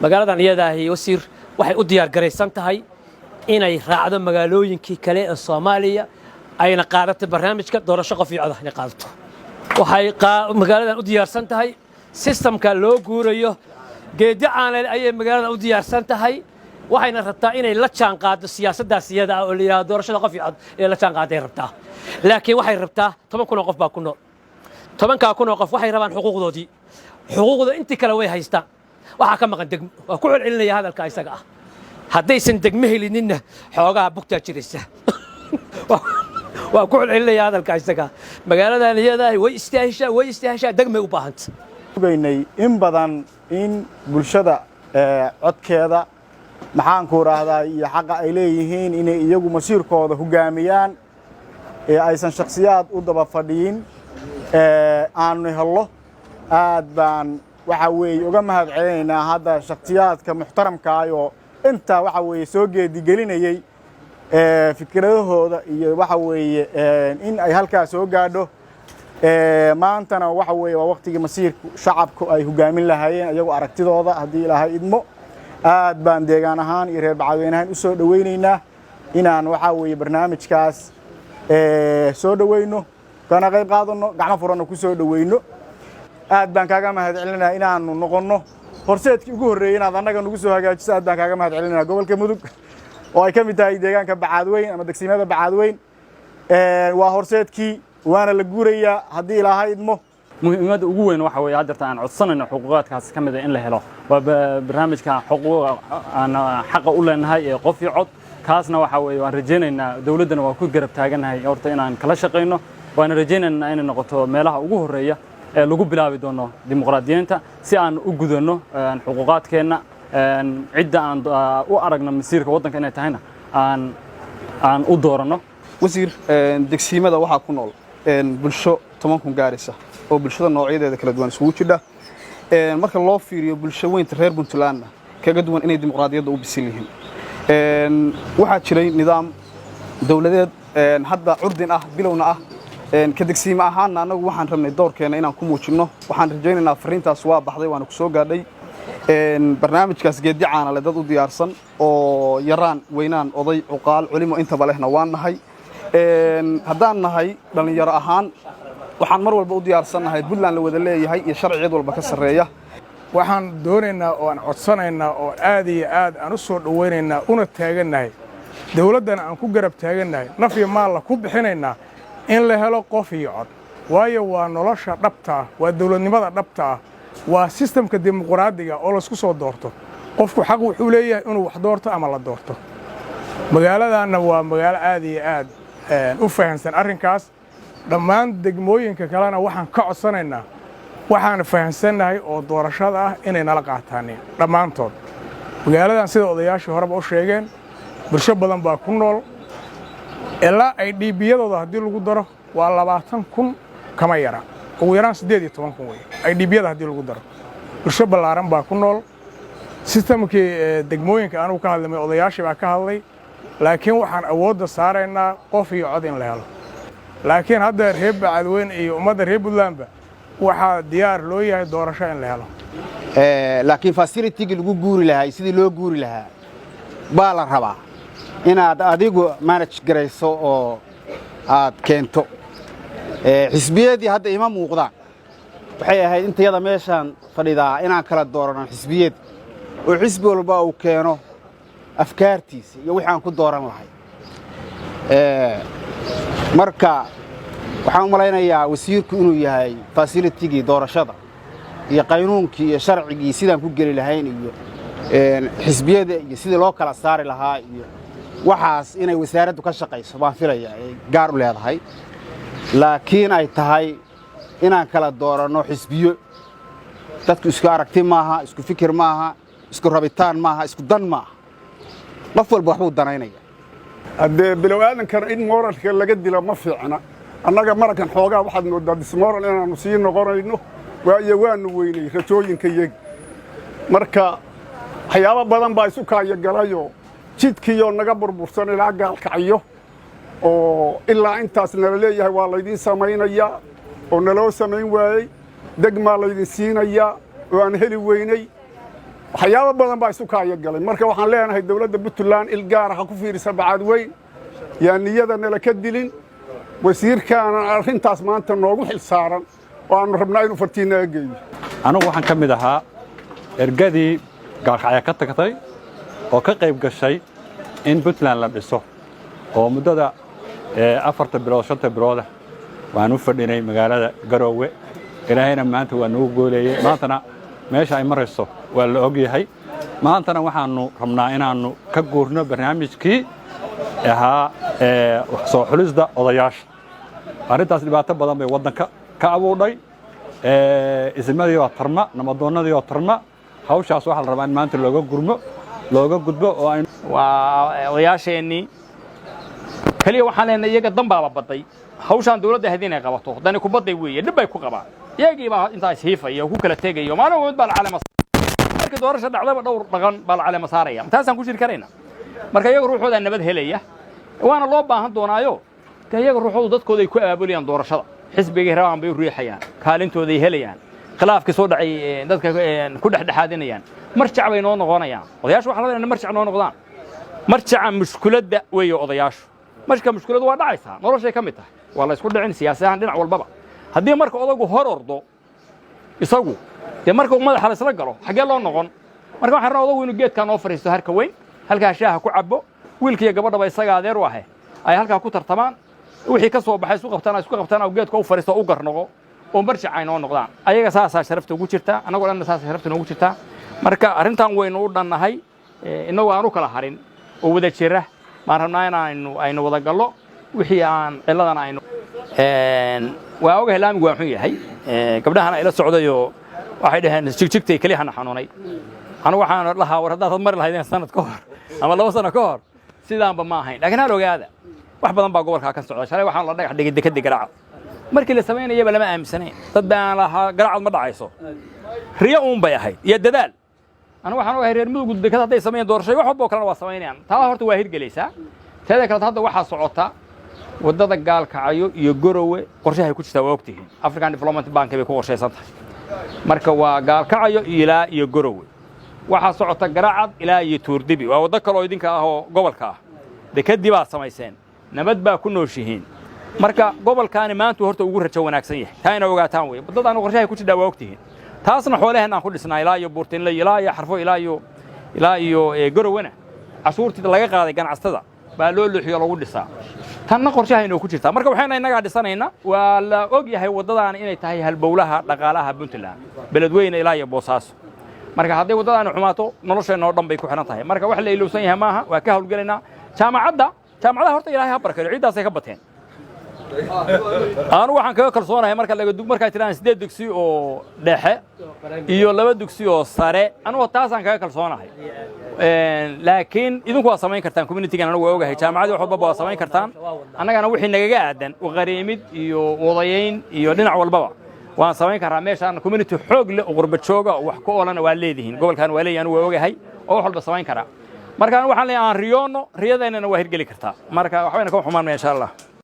Magaaladan iyadaahi, wasiir, waxay u diyaar garaysan tahay inay raacdo magaalooyinkii kale ee Soomaaliya, ayna qaadato barnaamijka doorasho qof iyo cod ah inay qaadato. Waxay magaaladan u diyaarsan tahay systemka loo guurayo. Geedi Caanale ayay magaaladan u diyaarsan tahay, waxayna rabtaa inay la jaan qaado siyaasaddaas iyada ah oo la yidhahdo doorashada qof iyo cod inay la jaan qaaday rabtaa. Laakiin waxay rabtaa, 10,000 oo qof baa ku nool. 10,000 oo qof waxay rabaan xuquuqdoodii. Xuquuqda intii kale way haystaan, waxaa ka maqan degmo. Waa ku celcelinaya hadalka isaga ah. Haddaysan degmo helininna, xoogaha bugtaa jiraysa. Waa ku celcelinaya hadalka isaga. Magaaladan iyada way istaahishaa, way istaahishaa, degmay u baahanta. Sugaynay in badan in bulshada codkeeda, maxaanku idhaahdaa, iyo xaqa ay leeyihiin inay iyagu masiirkooda hoggaamiyaan ee aysan shakhsiyaad u daba fadhiyin aanu hello. Aad baan waxa weeye uga mahad celinaynaa hadda shakhsiyaadka muxtaramka ah oo intaa waxa weeye soo geedigelinayey fikradahooda iyo waxa weeye in ay halkaa soo gaadho. Maantana waxa weeye waa waqtigii masiirku shacabku ay hoggaamin lahaayeen iyagu aragtidooda, haddii Ilaahay idmo. Aad baan deegaan ahaan iyo reer Bacadweyne ahaan u soo dhowaynaynaa inaan waxa weeye barnaamijkaas soo dhowayno, kana qayb qaadanno, gacmo furanno ku soo dhowayno. Aad baan kaaga mahad celinayaa inaanu noqonno horseedkii ugu horreeyey inaad annaga nagu soo hagaajiso. Aad baan kaaga mahad celinaya. Gobolka Mudug oo ay ka mid tahay deegaanka Bacaadweyn ama degsimada Bacaadweyn waa horseedkii, waana la guurayaa haddii Ilaahay idmo. Muhiimadda ugu weyn waxa weeye haddeerta aan codsanayno xuquuqaadkaasi ka mid ah in la helo waa barnaamijka xuquuqa aan xaqa u leenahay ee qof iyo cod. Kaasna waxa weeye waan rajaynaynaa, dowladdana waa ku garab taagannahay horta inaan kala shaqayno, waana rajaynaynaa inay noqoto meelaha ugu horreeya ee lagu bilaabi doono dimuqraadiyiinta, si aan u gudanno xuquuqaadkeenna, cidda aan u aragno masiirka waddanka inay tahayna aan u dooranno. Wasiir, degsiimada waxaa ku nool bulsho 10,000 gaaraysa oo bulshada noocyadeeda kala duwan isugu jidha. Marka loo fiiriyo bulsho weynta reer Puntlandna, kaga duwan inay dimuqraadiyadda u bisil yihiin. Waxaa jiray nidaam dowladeed hadda curdin ah, bilowna ah. Ka degsiime ahaanna, annagu waxaan rabnay doorkeenna inaan ku muujinno. Waxaan rajaynaynaa farriintaas waa baxday, waana ku soo gaadhay. Barnaamijkaas Geeddi Caanale dad u diyaarsan oo yaraan, weynaan, oday, cuqaal, culimo intaba lehna waan nahay. Haddaan nahay dhallinyaro ahaan, waxaan mar walba u diyaarsannahay Puntland la wada leeyahay iyo sharci cid walba ka sarreeya. Waxaan doonaynaa oo aan codsanaynaa oo aad iyo aad aan u soo dhowaynaynaa, una taagannahay, dawladdana aan ku garab taagannahay, naf iyo maalla ku bixinaynaa in la helo qof iyo cod, waayo waa nolosha dhabta ah, waa dawladnimada dhabta ah, waa sistamka dimuqraadiga oo laysku soo doorto. Qofku xaq wuxuu leeyahay inuu wax doorto ama la doorto. Magaaladanna waa magaalo aad iyo aad u fahamsan arrinkaas. Dhammaan degmooyinka kalena waxaan ka codsanaynaa, waxaan fahamsannahay oo doorashada ah, inay nala qaataan dhammaantood. Magaaladan, sida odayaashii horeba u sheegeen, bulsho badan baa ku nool. Ilaa ay dhiibiyadooda haddii lagu daro waa 20,000, kama yara, ugu yaraan 18,000 wey ay dhiibyada haddii lagu daro. Bulsho ballaaran baa ku nool. Sistamkii degmooyinka anugu ka hadlamay, odayaashii baa ka hadlay, laakiin waxaan awoodda saaraynaa qof iyo cod in la helo. Laakiin hadda reer Bacadweyn iyo ummadda reer Puntlandba waxaa diyaar loo yahay doorasho in la helo. Laakiin facilitygii lagu guuri lahaa, sidii loo guuri lahaa baa la rabaa inaad adigu manage garayso oo aad keento. Xisbiyadii hadda ima muuqdaan. Waxay ahayd intayada meeshaan fadhidaa inaan kala dooranno xisbiyad, oo xisbi walba uu keeno afkaartiisa iyo wixii aan ku dooran lahay. Marka waxaan u malaynayaa wasiirku inuu yahay facilitygii doorashada iyo qaynuunkii iyo sharcigii sidaan ku geli lahayn iyo xisbiyada iyo sidii loo kala saari lahaa iyo waxaas inay wasaaraddu ka shaqayso baan filaya ay gaar u leedahay. Laakiin ay tahay inaan kala dooranno xisbiyo. Dadku isku aragti maaha, isku fikir maaha, isku rabitaan maaha, isku dan maaha. Qof walba waxbuu danaynaya. Haddee bilow aadankana in moralka laga dilo ma fiicna. Annaga marakan xoogaa waxaad mooddaa dismoral inaannu sii noqonayno, waayo waannu weynay rajooyinkayagi. Marka waxyaabo badan baa isu kaayagalayoo jidkiiyoo naga burbursan ilaa Gaalkacyo. Oo ilaa intaas nala leeyahay waa laydiin samaynayaa oo naloo samayn waayey, degmaa laydin siinayaa oo aan heli weynay. Waxyaabo badan baa isu kaaya galay. Marka waxaan leenahay, dowladda Puntland il gaara ha ku fiirisa Bacaadweyn, yaa niyada nala ka dilin. Wasiirkaana arrintaas maanta noogu xil saaran oo aannu rabnaa inuu fartiin naga geeyo. Anugu waxaan ka mid ahaa ergadii Gaalkacya ka tagtay oo ka qayb gashay in Puntland la dhiso, oo muddada 4ta bilood, 5ta bilooda waan u fadhinay magaalada Garoowe. Ilaahayna maanta waa nagu gooleeyey. Maantana meesha ay marayso waa la og yahay. Maantana waxaannu rabnaa inaannu ka guurno barnaamijkii ahaa soo xulista odayaasha. Arrintaas dhibaato badan bay waddanka ka abuudhay, ismadii oo tarma, namadoonnadii oo tarma. Hawshaas waxaa la rabaa in maanta looga gurmo, looga gudbo oo ay Waa odayaasheennii keliya. Waxaan leenahay, iyaga dan baaba baday hawshaan dawladda ahayd inay qabato. Dani ku baday weeye, dhib bay ku qabaan. Iyagii baa intaa ishiifaya oo ku kala tegaya. Maalin walba mid baa la caleema. Markii doorasha dhacdaba dhowr dhaqan baa la caleema saaraya. Taasaan ku jiri karayna. Marka iyaga ruuxoodaa nabad helaya, waana loo baahan doonaayo. De iyaga ruuxoodu dadkooda ay ku abaabulayaan doorashada, xisbigay rabaan bay u riixayaan, kaalintooday helayaan, khilaafkii soo dhacay dadka ku dhexdhexaadinayaan, marjac bay noo noqonayaan. Odayaashu waxa la inay marjac noo noqdaan, marjaca mushkuladda weeye odayaashu. Marka mushkuladu waa dhacaysaa, noloshay ka mid tahay, waa la isku dhicin siyaasi ahaan dhinac walbaba. Haddii marka odagu hor ordo isagu, dee marka uu madaxa la isla galo, xaggee loo noqon? Marka waxaan rabaa odagu inuu geedkaa noo fadhiisto, harka weyn, halkaa shaaha ku cabbo, wiilka iyo gabadhaba isaga adeer u ahe, ay halkaa ku tartamaan, wixii ka soo baxay isu qabtaan, isku qabtaan, oo geedka u fadhiisto, u garnoqo, oo marjac ay noo noqdaan. Ayaga saasaa sharafta ugu jirtaa, annagoo dhanna saasaa sharafta noogu jirtaa. Marka arrintan waynu u dhannahay, innagoo aan u kala harin oo wada jira baan rabnaa in aynu wada gallo wixii aan cilladan aynu waa ogahay. Laamigu waa xun yahay. Gabdhahana ila socdayoo waxay dhaheen jigjigtay keliyahana xanuunay. Anigu waxaan lahaa, war haddaad mari lahaydeen sanad ka hor ama 2 sano ka hor, sidaanba ma ahayn. Laakiin hal ogaada, wax badan baa gobolkaa ka socda. Shalay waxaan la dhagax dhigay dekadii Garacad. Markii la samaynayaba lama aaminsanayn, dad baan lahaa Garacad ma dhacayso, riyo uun bay ahayd iyo dadaal. Anigu waxaan ogahay reer Mudug dekad hadday sameeyaan, doorashay wax walba oo kalena waa samaynayaan. Taa horta waa hirgelaysaa. Teeda kaleto, hadda waxaa socota waddada Gaalkacyo iyo Gorowe, qorshahay ku jirtaa waa ogtihiin, African Development Bank bay ku qorshaysan tahay. Marka waa Gaalkacyo ilaa iyo Gorowe. Waxaa socota Garacad ilaa iyo Tuurdibi, waa waddo kaloo idinka ah oo gobolka ah. Dekadii baad samayseen, nabad baa ku nooshihiin. Marka gobolkaani maantuu horta ugu rajo wanaagsan yahay, taa ina ogaataan wey. Waddadaanu qorshahay ku jidhaa waa ogtihiin. Taasna xoolaheen aan ku dhisnaa ilaa iyo Buurtinle, ilaa iyo Xarfo, ilaa iyo Gorowena cashuurtii laga qaaday ganacsatada baa loo leexiyo lagu dhisaa. Tanna qorshaha inoo ku jirtaa. Marka waxayna innagaa dhisanaynaa. Waa la og yahay waddadaani inay tahay halbowlaha dhaqaalaha Puntland, Beledweyne ilaa iyo Boosaaso. Marka hadday waddadaani xumaato, nolosheenna oo dhan bay ku xidhan tahay. Marka wax la ilowsan yahay maaha, waa ka hawlgelaynaa. Jaamacadda, jaamacadaha horta Ilaahay ha barkeeyo, ciiddaasay ka bateen. Anu waxaan kaga kalsoonahay marka laga markay tidhahaan siddeed dugsi oo dhexe iyo 2 dugsi oo sare, anugu taasaan kaga kalsoonahay. Laakiin idinku waa samayn kartaan, communitygan anigu waa ogahay, jaamacaddii wax walbaba waa samayn kartaan. Annagana wixii nagaga aadan qariimid iyo wadayayn iyo dhinac walbaba waan samayn karaa. Meeshaan community xoog leh oo qurba jooga oo wax ku oolana waa leedihiin, gobolkan waa leeyahay, anigu waa ogahay oo wax walba samayn karaa. Marka anigu waxaan leeyahay aan riyoonno, riyadeennana waa hirgeli kartaa. Marka waxbayna ka xumaanmaya, insha Allah.